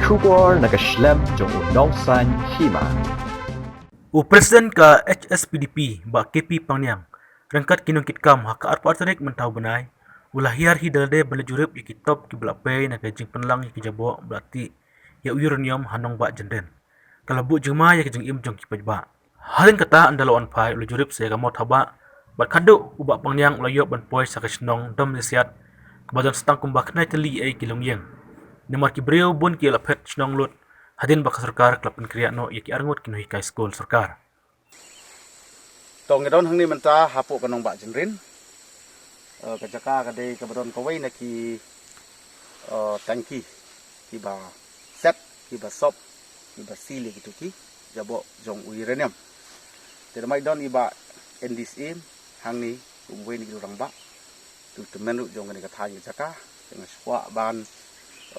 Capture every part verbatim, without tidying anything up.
Khubor na ka shlem jong u nongsan hima. U President ka H S P D P, Bah K P Pangniang, ryngkat ki nongkitkam ha ka arphew tarik mynta u bnai, u la hiar hi da lade ban leit jurip ïa ki top kiba la pei na ka jingpynlang ïa ki jaboh ba la tih ïa u uranium ha Nongbah Jynrin. Ka la buh jingma ïa ka jingim jong ki paidbah. Hadien kata, ynda la wan phai, u la jurip sa ïa ka Mawthabah, bad khadduh u Bah Pangniang u la ïoh ban poi sa ka shnong Domlesiat, kaba don sa tang kumba khyndai tylli ei ki longïing. Namar ki briew bun ki la phet shnong lut, hadien ba ka sorkar ka la pynkhreh noh ïa ki arngut ki nonghikai skul sorkar. To, ngi don hangne mynta hapoh ka Nongbah Jynrin. Eh, ka jaka ka dei kaba don kawei na ki, eh, tangki kiba set, kiba sop, kiba seal ïa kito ki jaboh jong u uranium. Te namar i don i Bah N D C M hangne, kum uwei na ki rangbah, tu tymmen ruh jong kane ka thaiñ ka jaka. Te nga shu kwah ban,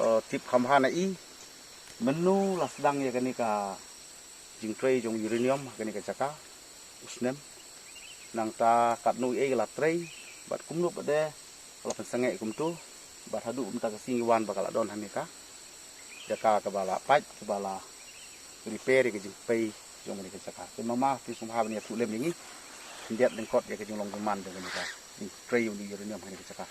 eh, tip kham bha na i mynno la sdang ïa kane ka jingtrei jong uranium ha kane ka jaka, u snem. Nangta katno ei ka la trei, bad kumno pat de ka la pynsangeh kumto, bad haduh mynta ka sngi wan ba ka la don hangne ka jaka kaba la pait, kaba la repair ïa ka jingpei jong kane ka jaka. Te mama, phi sngewbha ban ïathuh lem ïa ngi khyndiat lyngkot ïa ka jinglong jingman jong kane ka jingtrei ïa u uranium ha kane ka jaka.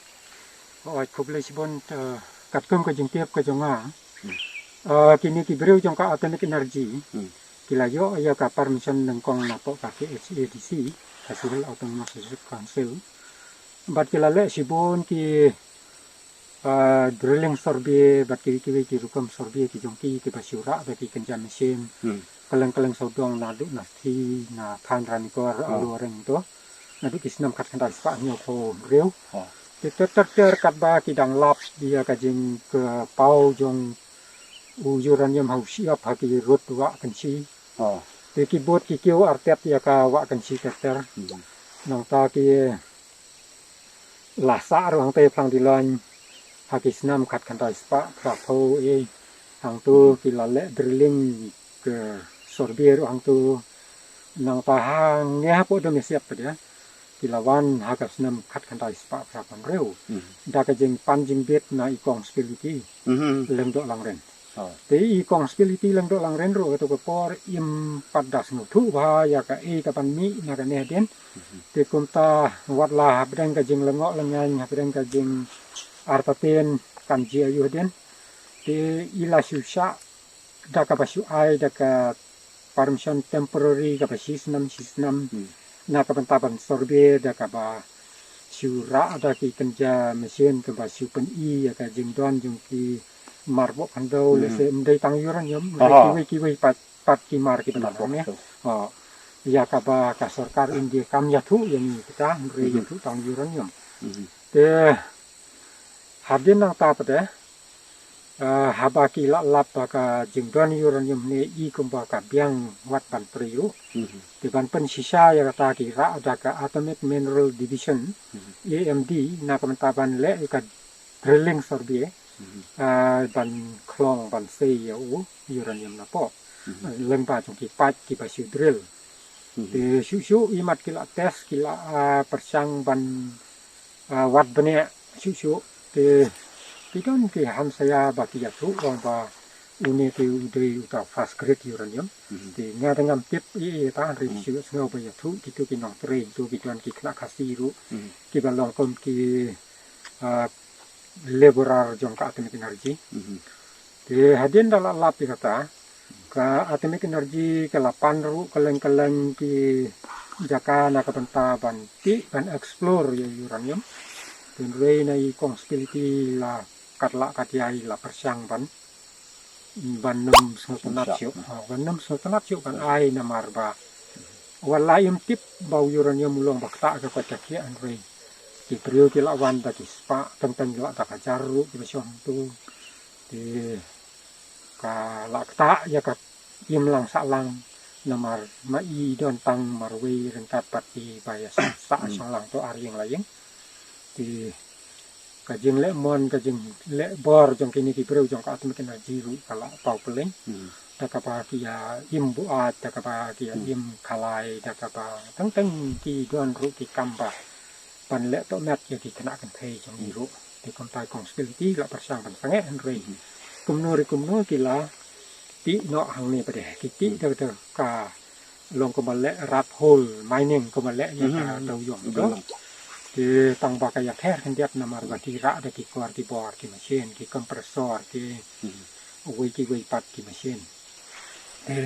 Hooid, khublei shibun, eh, katkum ka jingtip ka jong nga. Hmm. Eh, kine ki briew jong ka Atomic Energy, Hmm. ki la ïoh ïa ka permission nyngkong napoh ka K H A D C, ka Kachin Hills Autonomous District Council. Bad ki la leh shibun ki, eh, drilling survey, bad kiwei kiwei ki rukom survey ki jong ki, kiba shu rah da ki kynja machine. Hmm. Kylleng kylleng sawdong naduh na Sthie, na Thain Ranikor, Oh. Alluwareng to. Naduh ki snem khatkhyndai spah hynñiewphew hynriew. Oh. Te ter ter ter katba ki dang lap ïa ka jingkyrpad jong u uranium ha u shyiap ha ki rud Wah Kynshi. Oh. Te ki bud ki kiew artet ïa ka Wah Kynshi ter ter. Hmm. Nangta ki la sah ruh hangtei Phlangdilaiñ ha ki snem khatkhyndai spah phraphew ei. Hangto Hmm. ki la leh drilling ka survey ruh hangto. Nangta hangne hapoh Domlesiat pat de ki la wan ha ka snem khatkhyndai spah phraphew hynriew. Hmm. Da ka jingpan jingbit na i Kong Spility Hmm. Lyngdoh Langren. Oh. Te i Kong Spility Lyngdoh Langren ruh kato ka por im pat da sngewthuh bha ïa kaei kaban mih na kane hadien. Hmm. Te kumta wat la hapdeng ka jinglyngngoh lyngngan, hapdeng ka jingartatien kan jia ïa u hadien. Te i la shu shah da kaba shu ai da ka permission temporary kaba shi snem shi snem. Hmm. Na ka bynta ban survey da kaba shu rah da ki kynja machine kaba shu pyni ïa ka jingdon jong ki mar boh khyndew, Hmm. lehse ym dei tang uranium, ym dei Aha. kiwei kiwei pat, pat ki mar kiba Mar boh khyndew. Oh. Ïa kaba ka sorkar India kam ïathuh ïa ngi kita, hynrei Hmm. ïathuh tang uranium. Hmm. Te hadien nangta pat de, eh, haba ki la lap ba ka jingdon uranium ne i kumba ka biang wat ban trei ruh. Mhm. Te ban pynshisha ïa kata ki rah da ka Atomic Mineral Division, Mhm. A M D, na ka bynta ban leh ïa ka drilling survey, Mhm. eh, ban khlong ban sei ïa u uranium napoh. Mhm. Lyngba jong ki pait kiba shu drill. Mhm. Te shuh shuh imat ki la test, ki la, eh, pyrshang ban, eh, wad bniah shuh shuh. Te ki don ki hamsaia ba ki ïathuh ong ba une te u dei uta fast grade uranium. Mhm. Te nga te ngam tip ei ei ta, hynrei Mhm. shu sngew ba ïathuh kito ki nongtrei, kito ki don ki khynnah Khasi ruh, Mhm. kiba long kum ki, ah, laborer jong ka Atomic Energy. Mhm. Te hadien da la lap ïa kata, ka Atomic Energy ka la pan ruh kylleng kylleng ki jaka na ka bynta ban tih ban explore ïa uranium. Hynrei na i Kong Spility la kat lah kat ïai la pyrshang ban, ban nym sngewtynnat Sngewtynnat. shuh. Ha, ban nym sngewtynnat shuh ban ai namar ba wat la im tip ba u uranium u long ba ktah ka koit ka khiah, hynrei ki briew ki la wan da ki spah, teng teng ki la da ka hajar ruh kiba shong hangto. Te ka la ktah ïa ka imlang sahlang namar ma i don tang marwei ryngkat bad kiba ïa sah Hmm. shong lang to ar ïing la ïing. Te ka jingleh mon, ka jingleh bor jong kine ki briew jong ka Atomic Energy ruh ka la paw pyllein. Hmm. Da kaba ki ïa im buaid, da kaba ki ïa Hmm. im khalai, da kaba teng teng ki don ruh ki kam ba ban leh tohmet ïa ki khynnah kynthei jong ngi Hmm. ruh. Te kumta i Kong Spility la pyrshang ban sangeh, hynrei Hmm. Kumno re kumno ki la tih noh hangne pat de. Ki tih da ka long kumba leh rat hole mining kumba leh ïa ka dewïong to. Te tang ba ka ïa kher khyndiat namar ba ki rah da ki kor ki bor ki machine ki compressor ki wei ki wei pat ki machine. Te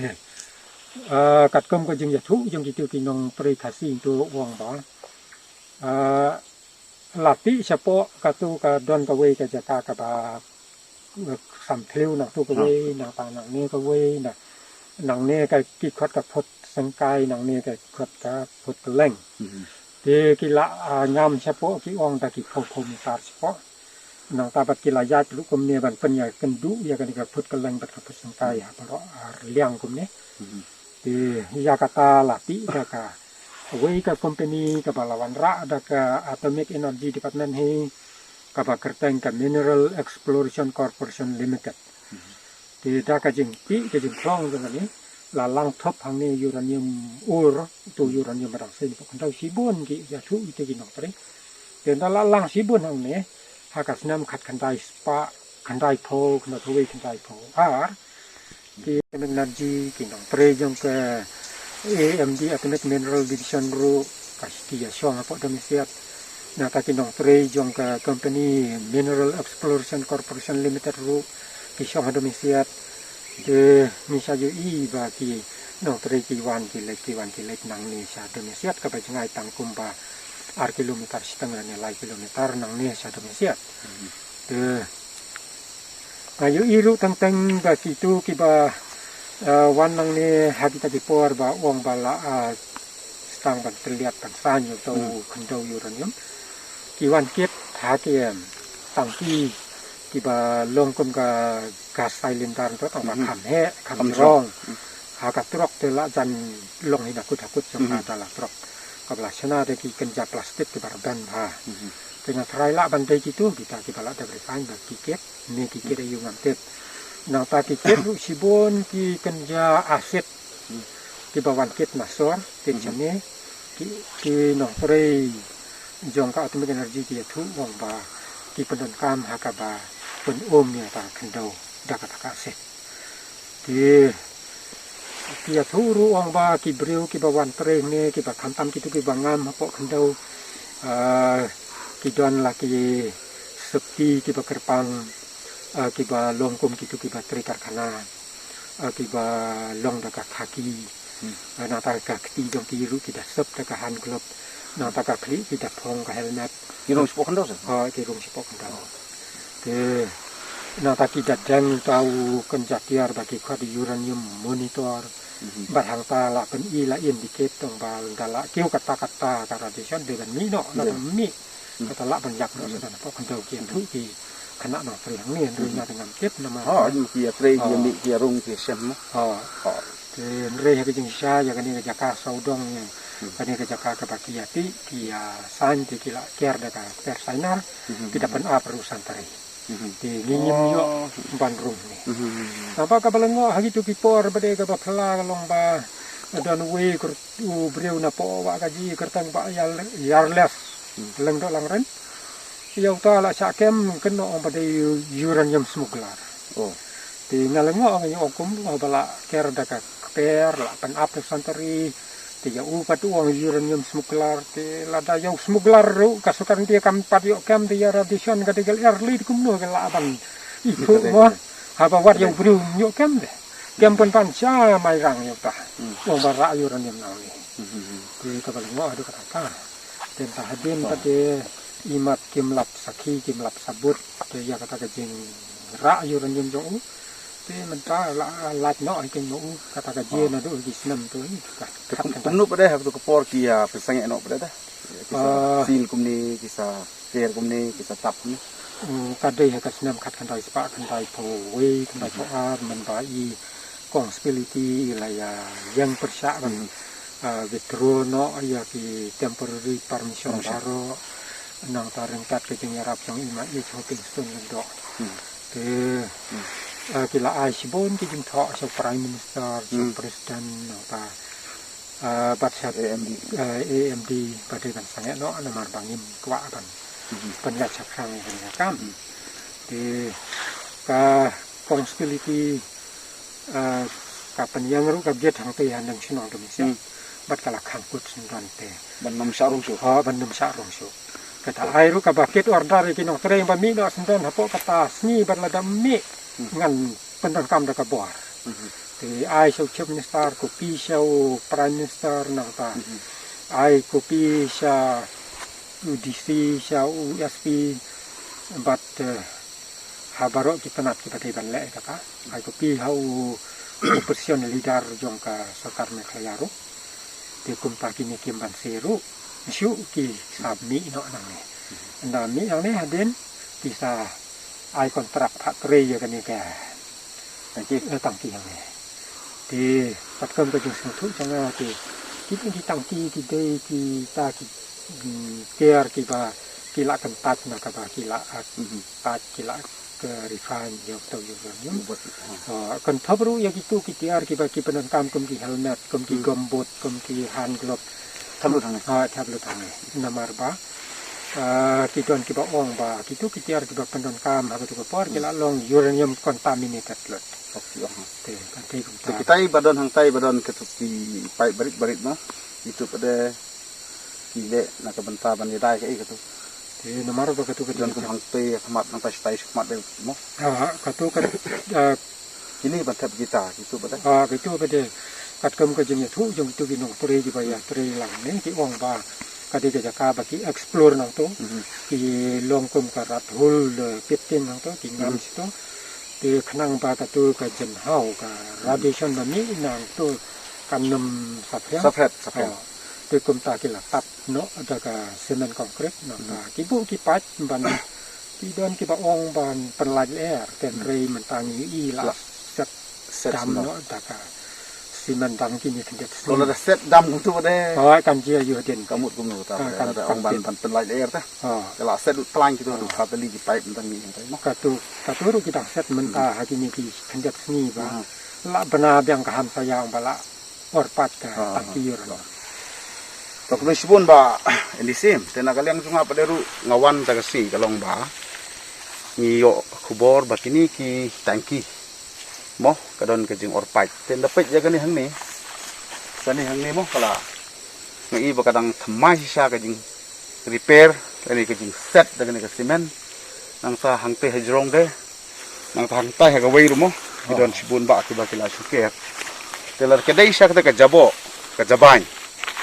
katkum ka jingïathuh jong kitu ki nongtrei Khasi to u ong ba la tih shapoh katu ka don kawei ka jaka kaba samthliew nangtu kawei nangta nangne kawei na nangne ka ki khot ka phut sengkai nangne ka khot ka phut kylleng. Te ki la ngam shapoh ki ong da ki phew phew mitar shapoh. Nangta bad ki la ïaid ruh kumne ban pynïakynduh ïa kane ka phut kylleng bad ka phut sengkai ha baroh ar liang kumne. Te ïa kata la tih da kawei ka company kaba la wanrah da ka Atomic Energy Department hi kaba kyrteng ka Mineral Exploration Corporation Limited. Te da ka jingtih ka jingkhlong jong kane la lang thop hangne uranium ore to uranium ba dang seng hapoh khyndew shibun ki ïathuh ite ki nongtrei. Te da la lang shibun hangne ha ka snem khatkhyndai spah khyndai phew khyndai phew wei khyndai phew ar ki Atomic Energy ki nongtrei jong ka AMD Atomic Mineral Division ruh ka ki ïa shong hapoh Domiasiat. Nangta ki nongtrei jong ka company Mineral Exploration Corporation Limited ruh ki shong ha Domiasiat. Te ngi sa ïohi ba ki nongtrei ki wan ki leit ki wan ki leit nangne sha Domiasiat kaba jngai tang kumba ar kilometer shiteng lane lai kilometer nangne sha Domiasiat. Te nga ïohi ruh teng teng ba kitu kiba wan nangne ha kita ki por ba ong ba la sdang ban tylliat ban saiñ ïa uto u khyndew uranium. Ki wan kit ha ki tangki kiba long kum ka gas cylinder to tang ba kham heh kham jrong. Ha ka trok te la jan long hi na kut ha kut jong ka da la trok kaba la shna da ki kynja plastik kiba rben bha. Te nga tharai lah ban dei kitu kita kiba lah dep refine ba ki kit ne ki kit aïu ngam tip. Nangta ki kit ruh shibun ki kynja acid kiba wan kit na sor te shane ki ki nongtrei jong ka Atomic Energy ki ïathuh ong ba ki pyndonkam ha kaba pyn-um ïa ka khyndew da kata ka acid. Te ki ïathuh ruh ong ba ki briew kiba wan trei ne kiba khamtam kitu kiba ngam hapoh khyndew ki don la ki sopti kiba kyrpang kiba long kum kitu kiba trei karkhana kiba long da ka khaki. Nangta ka kti jong ki ruh ki da sop da ka hand glove. Nangta ka khlieh ki da phong ka helmet. Ki rung shapoh khyndew sa? Ha ki rung shapoh khyndew. Te nangta ki da deng ta u kynja tiar ba ki khot uranium monitor. Bad hangta la pyn-i la indicate tong ba da la kiew kata kata ka radiation dei ban mih noh la ban mih. Kata la ban ïap noh sa da hapoh khyndew ki ïathuh ki khynnah nongtrei hangne hynrei nga te ngam tip namar. Ha ki ïatrei ki ïamih ki ïarung ki ïashem. Ha. Te hynrei ha ka jingshisha ïa kane ka jaka sawdong ïa kane ka jaka kaba ki ïatih ki ïa saiñ te ki la ker da ka per sainar ki da pynap ruh san tarik. Te ngi ngim ïoh ban rung ne. Naba kaba lyngngoh ha kitu ki por ba dei kaba phylla ka long ba don uwei u briew na poh Wahkaji kyrteng Bah Yarles Lyngdoh Langren. Ïa uta la shah kem kynnoh ong ba dei uranium smuggler. Te nga lyngngoh nga ïoh ong kumno ba la ker da ka kper la pynap da santri. Te ïa u pat u ong uranium smuggler te lada ïa u smuggler ruh ka sorkar India kam pat ïoh kem te ïa radiation ka dei ka early te kumno ka la ban ithuh mo. Haba wat ïa u briew ïoh kem de. Kem pynban sha Mairang ïa uta. Ong ba rah uranium nangne. Te kaba lyngngoh haduh katta. Te ta hadien pat te imat kim lap sakhi kim lap sabut te ïa kata ka jingrah uranium jong u. Te mynta la lait noh hi keiñ ma u kata ka jia naduh ki snem to hi ka. Te kumno pat de ha kato ka por ki ïa pynsangeh noh pat de da? Ki sa seal kumne ki sa ker kumne ki sa tap kumne. Ka dei ha ka snem khatkhyndai spah khyndai phew wei khyndai phew ar mynba i Kong Spility i la ïa ïeng pyrshah ban withdraw noh ïa ki temporary permission baroh. Nangta ryngkat ka jingïarap jong i Ma H. Hopingstone Lyngdoh. Te ki la ai shibun ki jingthoh sha u Prime Minister sha u President nangta bad sha AMD ba dei ban sangeh noh namar ba ngim kwah ban pynïaid shaphrang ïa kane ka kam. Te ka Responsibility, eh, ka pynïeng ruh ka bit hangtei ha nang shnong Dumsngiang. Hmm. Bad ka la khang kut syndon te. Ban nym shah rung shuh. Ha, ban nym shah rung shuh. Kata ai ruh kaba kit order ïa ki nongtrei ba mih noh syndon hapoh kata sngi bad lada mih, hmm, ngan pyndonkam da ka bor. Hmm. Te ai sha u Chief Minister, copy sha u Prime Minister nangta. Hmm. Ai copy sha u D C, sha u S P, bad, eh, ha baroh ki tnat kiba dei ban leh ïa kata. Ai copy ha u opposition leader jong ka sorkar Meghalaya ruh. Te kumta kine kim banse ruh, shu ki sa mih noh nangne. Ynda mih nangne hadien ki sa ai kontrak phah trei ïa kane ka tangki, eh, tangki hangne. Te katkum ka jingsngewthuh jong nga te, kine ki tangki ki dei kita ki, mm, tiar kiba ki lah kyntait na kaba ki lah, ah, mhm, tait, ki lah ka refine ïa uto ïa u uranium. Ïa uto, ha. Ah, kan thop ruh ïa kito ki tiar kiba ki pyndonkam kum ki helmet, kum ki, hmm, gumboot, kum ki hand glove. Thep lut hangne. Ah, thep lut hangne. Namar ba, ah, ki don kiba ong ba kito ki tiar kiba pyndonkam ha kato ka por ki, hmm, lah long uranium contaminated lut. Te, kan te kumta. Te kitai ba don hangtai ba don kato ki pipe barit barit mo. Ito pat de ki leh na ka bynta ban ïadei kaei kato. Te namar ba kato ka, don kum hangtei ha khmat, nangta shatai shakhmat de mo. Ah, kato ka, ah, kine ban thep kita, kito pat de. Ah, kito pat de. Katkum ka jingïathuh jong kito ki nongtrei kiba ïatrei lang ne, ki ong ba ka dei ka jaka ba ki explore nangto. Mhm. Ki long kum ka rat hole, eh, pitting nangto, ki ngam, mhm, shito. Te khnang ba kato ka jinghaw, ka, mhm, radiation ba mih nangto kan nym saphriang. Saphet, saphet. Oh. Te kumta ki la tap noh da ka cement concrete, nangta, hmm, ki buh ki paip ban, ki don kiba ong ban pynlait lyer, te, hmm, hynrei mynta ngi ïohi la, la set, set dam noh, noh da ka cement dam kine khyndiat sngi. Lada set dam kumto pat de. Oh, kan jia ïoh dien. Ka mut kumno ta, ah, kan, lada ong ban, kan pynlait lyer ta. Oh. Ka la set lut plan kito, oh, lut ka tali ki paip mynta ngi ïohi ta mo. Kato, kato ruh ki dang set mynta, hmm, ha kine ki khyndiat sngi ba. Hmm. La bna biang ka hamsaïa ong ba la or pat ka, ah, tangki, ah, ïa u rong. To khublei shibun Bah N D C, te na ka liang jong nga pat de ruh nga wan ta ka sngi ka long ba ngi ïoh khubor ba kine ki tangki mo ka don ka jingor paip. Te ynda peit ïa kane hangne, kane hangne mo ka la, nga i ba ka dang thymmai shisha ka jing repair, kane ka jingset da kane ka cement. Nangta hangtei ha jrong de, nangta hangtai ha kawei ruh mo, ki don shibun bah kiba ki la shu ker. Te lada ka dei sha kata ka jaboh, ka jabieng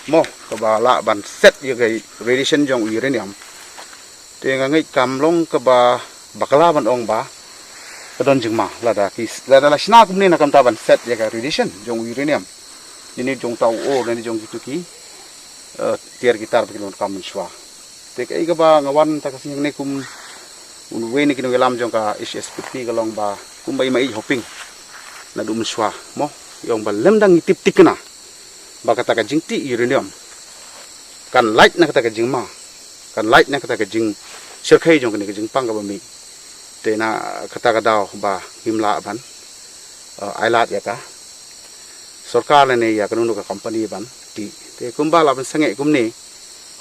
mo, kaba lah ban set ïa ka radiation jong u uranium. Te nga ngeit kam long kaba bakla ban ong ba ka don jingma lada ki, lada la shna kumne na ka bynta ban set ïa ka radiation jong u uranium. Ïa ne jong uta u ore, ïa ne jong kito ki, eh, tiar ki tar ba ki la donkam mynshuwa. Te kaei kaba nga wan ta ka sngi hangne kum uwei na ki nongïalam jong ka H S P D P ka long ba kumba i ma i hoping naduh mynshuwa mo, i ong ba lymda ngi tip thikna ba kata ka jingtih uranium kan lait na kata ka jingma, kan lait na kata ka jingshyrkhei jong kane ka jingpang kaba mih. Te na kata ka daw ba ngim lah ban, eh, ailad ïa ka sorkar lane ïa kano kano ka company ban tih. Te kumba la pynsangeh kumne,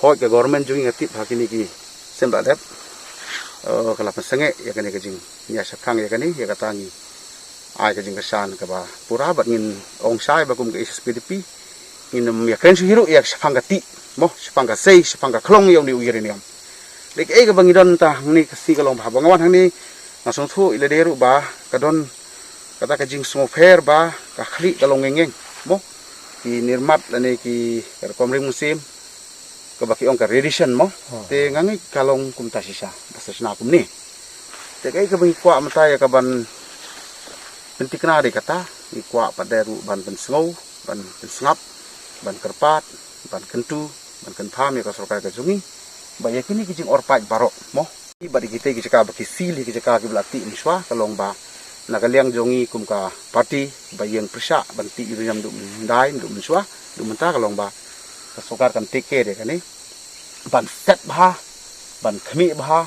hooid ka government jong ngi nga tip ha kine ki snem ba la dep, eh, ka la pynsangeh ïa kane ka jingïashah khang ïa kane, ïa kata ngi ai ka jingkyrshan kaba pura bad ngin ong shai ba kum ka H S P D P ngin ym ïakren shuh hi ruh ïa shaphang ka tih mo, shaphang ka sei, shaphang ka khlong ïa une u uranium. Dei kaei kaba ngi don ta hangne ka sngi ka long ba haba nga wan hangne nga sngewthuh ïa lade ruh ba ka don kata ka jingsngewpher ba ka khlieh ka long ngeng ngeng mo, ki nirmat lane ki, ka rukom ring mynsiem kaba ki ong ka radiation mo. Oh. Te nga ngeit ka long kumta shisha ba sa shna kumne. Te kaei kaba ngi kwah mynta ïa ka ban pynthikna dei kata, ngi kwah pat de ruh ban pynsngew, ban pynsngap, ban kyrpad, ban kyntu, ban kynpham ïa ka sorkar ka jong ngi ba ïa kine ki jingor paip baroh mo, bad ïa kitei ki jaka ba ki seal ïa ki jaka kiba la tih mynshuwa, ka long ba na ka liang jong ngi kum ka party ba ïeng pyrshah ban tih uranium naduh myndai, naduh mynshuwa, naduh mynta, ka long ba ka sorkar kan take care ïa kane, ban set bha, ban khmih bha,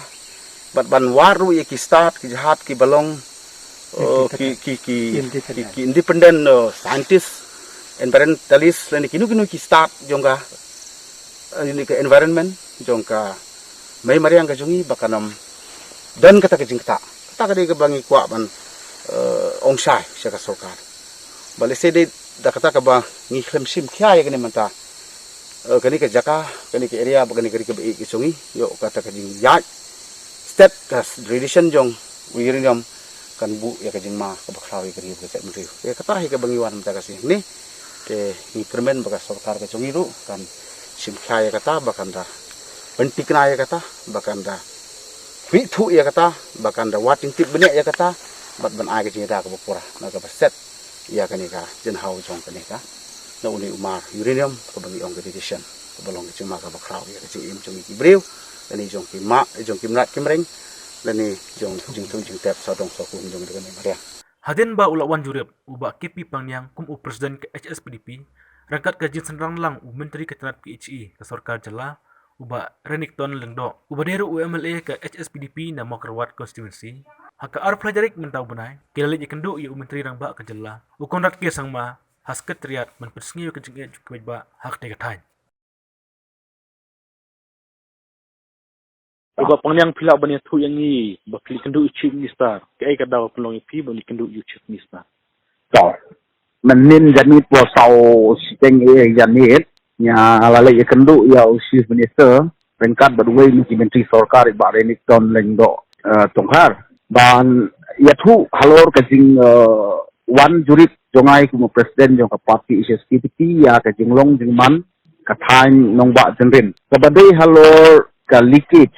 bad ban wad ruh ïa ki stad, ki jait kiba long, eh, ki, ki, ki, ki, ki independent, eh, scientist, environmentalist lane kino kino ki stad jong ka, eh, ïa ka environment jong ka mei mariang ka jong ngi ba kan ym don kata ka jingktah. Kata ka dei kaba ngi kwah ban eh, ong shai sha ka sorkar. Ba lehse dei da kata kaba ngi khlem shim khia ïa kane mynta. Eh, kane ka jaka, kane ka area, ba kane ka ri kaba ïeit ka jong ngi, ïoh kata ka jingïaid stet ka tradition jong u uranium kan buh ïa ka jingma kaba khraw ïa ka ri bad ka jaitbynriew. Ïa kata hi kaba ngi wan mynta ka sngi hangne. Te ngi kyrmen ba ka sorkar ka jong ngi ruh kan shim khia ïa kata, ba kan da pynthikna ïa kata, ba kan da ïathuh ïa kata, ba kan da wad jingtip bniah ïa kata, bad ban ai ka jingïada kaba pura na kaba set ïa kane ka jingthaw jong kane ka, na une u mar uranium kaba ngi ong ka tradition, kaba long ka jingma kaba khraw ïa ka jingim jong ngi ki briew, lane jong ki mah, jong ki mrad ki mreng, lane jong jingthoh jingtep sawdong sawkum jong kane ka mariang. Hadien ba u la wan jurip u Bah K P Pangniang kum u President ka H S P D P, ryngkat ka jingsynran lang u Myntri ka tnat P H E ka sorkar jylla, u Bah Renikton Lyngdoh, uba dei ruh u M L A ka H S P D P na Mawkyrwat constituency. Ha ka arphew lai tarik mynta u bnai, ki la leit ïakynduh ïa u Myntri Rangbah ka jylla, u Conrad K Sangma, ha Secretariat ban pynsngew ïa ka jingeh jong ki paidbah ha katei ka thaiñ. U Bah Pangniang, phi lah ban ïathuh ïa ngi ba phi leit kynduh ïa u Chief Minister, kaei ka daw pynlong ïa phi ban leit kynduh ïa u Chief Minister? To, mynnin janmiet wa saw shiteng eh janmiet, nga la leit ïakynduh ïa u Chief Minister ryngkat bad uwei na ki myntri sorkar, i Bah Renikton Lyngdoh, eh, Tongkhar, ban ïathuh halor ka jing, eh, wan jurip jong nga kum u President jong ka party H S P D P ïa ka jinglong jingman ka thaiñ Nongbah Jynrin, kaba dei halor ka leakage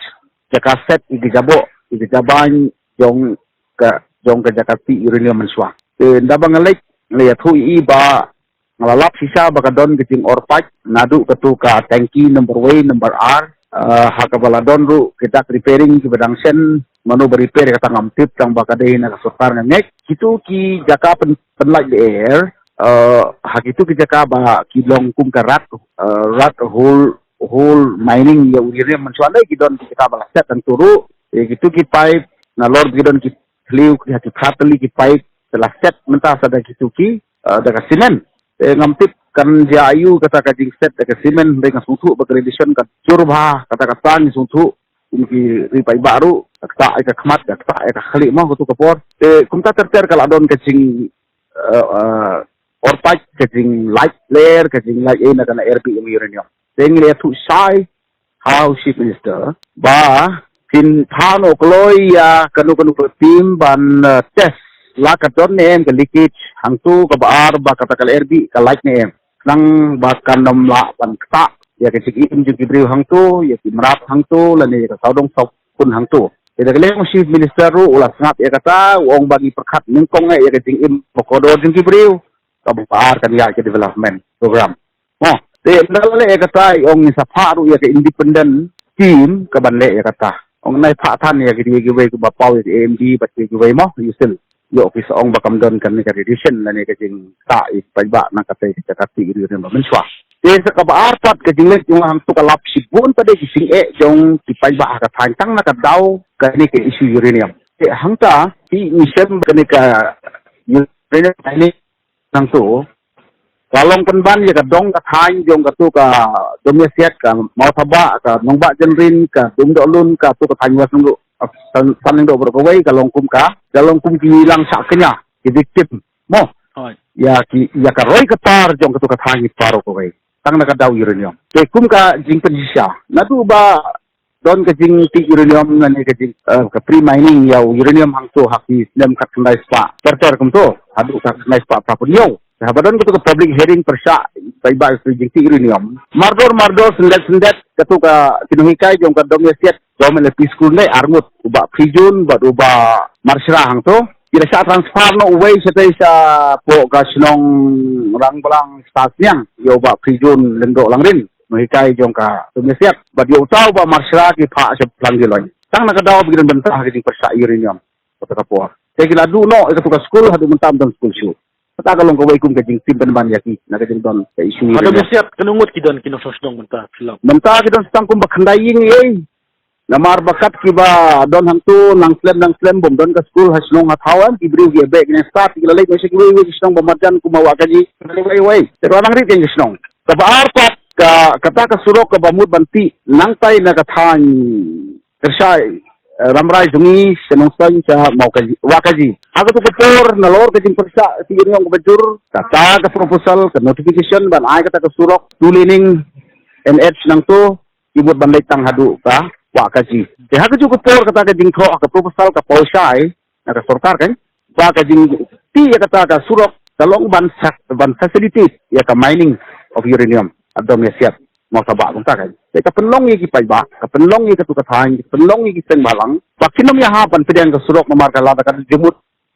jaka set ïa ki jaboh, ïa ki jabain jong ka, jong ka jaka tih uranium mynshuwa. Te ynda ba nga leit, nga la ïathuh ïa i ba nga la lap shisha ba ka don ka jingor paip naduh katu ka tanki number wei, number ar, eh, ha kaba la don ruh ki dak repairing kiba dang shen, mano ba repair kata ngam tip, tang ba ka dei na ka sorkar nga ngeit. Kitu ki jaka pyn-, pynlait lyer, eh, ha kitu ki jaka ba ki long kum ka rat, eh, rat hole, hole mining ïa u uranium mynshuwa, ki don ki jaka ba la set hangtu ruh. Eh, kitu ki paip, nalor ki don ki thliew, ki ha ki phra tylli ki paip, te la set mynta sa da kitu ki, eh, da ka cement. Te ngam tip kan jia aiu kata ka jingset da ka cement, hynrei nga sngewthuh ba ka tradition ka jur bha, kata ka tang sngewthuh kum ki ri paidbah ruh, ka ktah ïa ka khmat, ka ktah ïa ka khlieh mo katu ka por. Te kumta ter ter ka la don ka jing, eh, eh, or paip, ka jinglait lyer, ka jinglait ei na ka na R B M uranium. Te ngi la ïathuh shai ha u Chief Minister ba phin thaw noh kloi ïa kano kano ka team ban, eh, test la ka don ne em ka leakage hangtu, kaba ar ba kata ka R B ka lait ne em, khnang ba kan ym lah ban ktah ïa ka jingim jong ki briew hangtu, ïa ki mrad hangtu, lane ïa ka sawdong sawkun hangtu. Te da ka liang u Chief Minister ruh u la sngap ïa kata, u ong ba ngi pyrkhat nyngkong eh ïa ka jingim ba kordor jong ki briew, kaba ar kan ïaid ka development program. Mo, te ynda la leh ïa kata, i ong ngin sa phah ruh ïa ka independent team kaban leh ïa kata. Ong nai phah than ïa ki, ïa kiwei kiba paw ïa ka A M D bad ïa kiwei mo, ïa sil. Ïoh ki sa ong ba kam don kane ka tradition lane ka jingktah ïa ki paidbah na katei ka jaka tih uranium ba mynshuwa. Te sa kaba ar pat ka jingleh jong nga hangtu ka lap shibun pat de ki jingeh jong ki paidbah ha ka thaiñ tang na ka daw kane ka issue uranium. Te hangta, te ngi shem kane ka uranium mining hangtu, ka long pynban ïa ka dong ka thaiñ jong katu ka Domiasiat, ka Mawthabah, ka Nongbah Jynrin, ka Bumdohlun, katu ka thaiñ West Lyngdoh, San, San Lyngdoh baroh kawei, ka long kum ka, ka long kum ki lang shah kñia, ki victim. Mo. Hooid. Ïa ki, ïa ka roi ka par jong katu ka thaiñ baroh kawei. Tang na ka daw uranium. Te kum ka jingpynshisha, naduh ba don ka jingtih uranium lane ka jing, eh, ka pre-mining ïa u uranium hangtu ha ki snem khatkhyndai spah ter ter kumtu haduh khatkhyndai spah phra phew hynñiew. Te haba don katu ka public hearing pyrshah paidbah ïa ka jingtih uranium, mardor mardor, syndet syndet, katu ka, ki nonghikai jong ka Domiasiat Government L P School ne arngut, u Bah Phijun bad u Bah Marshra hangtu, ki la shah transfer noh uwei shatei shapoh ka shnong Rangblang Star Sniang ïa u Bah Phijun Lyngdoh Langrin, nonghikai jong ka Domiasiat. Bad ïa uta u Bah Marshra ki phah sha Phlang Gilong. Tang na ka daw ba ki don bynta ha ka jingpyrshah uranium kata ka por. Te ki la duh noh ïa katu ka skul, haduh mynta ym don skul shuh. Kata ka long kawei kum ka jingtim pynban ïa ki na ka jingdon ka issue uranium. Haduh mynsiat katno ngut ki don ki nongshong shnong mynta, phi la? Mynta ki don tang kumba khyndai ïing ei. Namar ba kat kiba don hangtu nang slem nang slem, bym don ka skul ha shnong ha thaw, em, ki briew ki ïa beh ki nang stad, ki la leit noh sha kiwei kiwei ki shnong ba marjan kum ha Wahkaji, kiwei kiwei. Te ka la nang rit ïa ki shnong. Kaba ar pat ka, kata ka surok kaba mut ban tih nangtai na ka thaiñ Kyrshai, eh, Rambrai jong ngi sha Nongstoiñ sha Mawkaji, Wahkaji. Ha katu ka por nalor ka jingpyrshah ka jingïong kaba jur, kata ka proposal, ka notification ban ai kata ka surok two laning N H nangto, i mut ban leit tang haduh ka Wah Kaji. Te ha katu ka por kata ka jingthoh ka proposal ka paw shai na ka sorkar kan, ba ka jingtih ïa kata ka surok ka long ban sa-, ban facilitate ïa ka mining of uranium. Adom ïa siat mo sa ba kumta kan. Te ka pynlong ïa ki paidbah, ka pynlong ïa katu ka thaiñ, ka pynlong ïa ki seng bhalang ba kin ym ïahap ban pdiang ka surok namar ka lada ka jingmut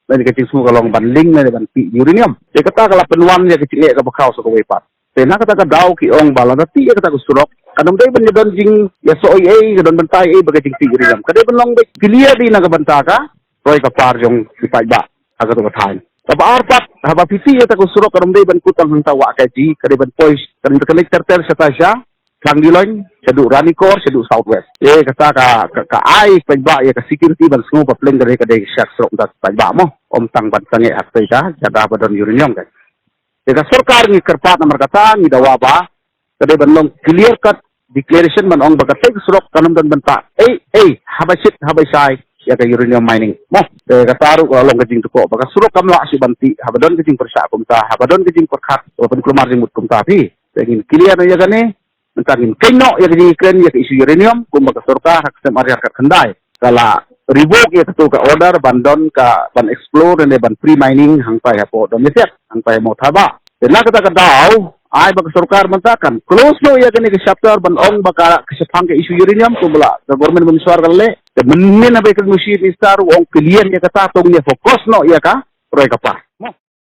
lane ka jingsngew ka long ban ling lane ban tih uranium. Te kata ka la pynwan ïa ka jingeh kaba khraw sa kawei pat. Te na kata ka daw ki ong ba lada tih ïa kata ka surok, kan ym dei ban ïadon jing ïa sa ei ei, ka don bynta ei ei ba ka jingtih uranium. Ka dei ban long ba clear dei na ka bynta ka roi ka par jong ki paidbah ha katu ka thaiñ. Kaba ar pat, haba phi tih ïa kata ka surok kan ym dei ban kut tang hangta Wah Kaji, ka dei ban poi, kan, kan leit ter ter shata sha Khlangdiloin, shaduh Ranikor, shaduh South West. Te kata ka, ka, ka ai paidbah ïa ka security ban sngew ba pleng ka dei, ka dei sha ka surok, nda paidbah mo. Ym tang ban sangeh ha kata ka jaka ba don uranium kan. Te ka sorkar ngi kyrpad namar kata ngi dawa ba ka dei ban long clear cut declaration ban ong ba katei ka surok kan ym don bynta ei ei haba shit haba shai ïa ka uranium mining mo. Te kata ruh ka long ka jingthoh ba ka surok kam lah shuh ban tih haba don ka jingpyrshah kumta, haba don ka jingpyrkhat, haba pynkulmar jingmut kumta phi. Te ngin clear ïa kane. Mynta ngin kynnoh ïa ka jingkren ïa ka issue uranium, kumba ka sorkar ha ka snem ar hajar khatkhyndai ka la revoke ïa katu ka order ban don ka, ban explore ne ban pre mining hangtai hapoh Domiasiat, hangtai ha Mawthabah. Te na kata ka daw ai ba ka sorkar mynta kan close noh ïa kane ka chapter ban ong ba ka, ka shaphang ka issue uranium kumba la ka government ban shuar ka leh. Te mynnin ha ba ka Chief Minister u ong clear ïa kata, to ngin focus noh ïa ka roi ka par.